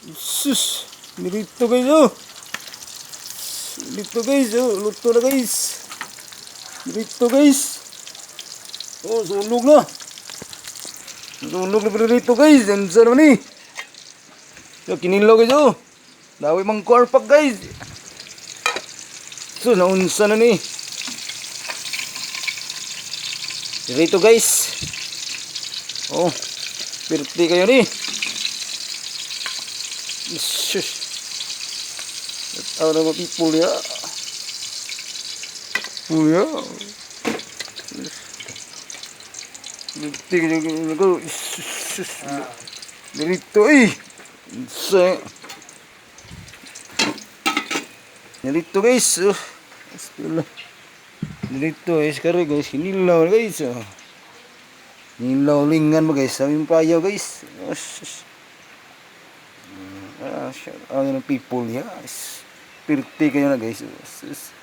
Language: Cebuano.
Sus, nilito, guys, oh. Nilito, guys, oh, luto na, guys. Nilito, guys. Oh, sunog na. Sunog na dito, guys. Unsa naman ni? So, kinilaw, guys, oh. Dawi mang pa, guys. So, naunsa na ni. Dito, guys. Oh, pirti kayo ni. Shush. Tao na mga people ya. People ya. Pirti kayo. Shush. Dito eh. Sa. Dito, guys. Oh. Astula. Dito eh, sekarang, guys, kinilaw guys. Oh. Kinilaw lingan mo, guys, sabi mo payaw, guys. Oh, shush. Ah, shout out ng people, yes. Pirti kayo na, guys. Sus.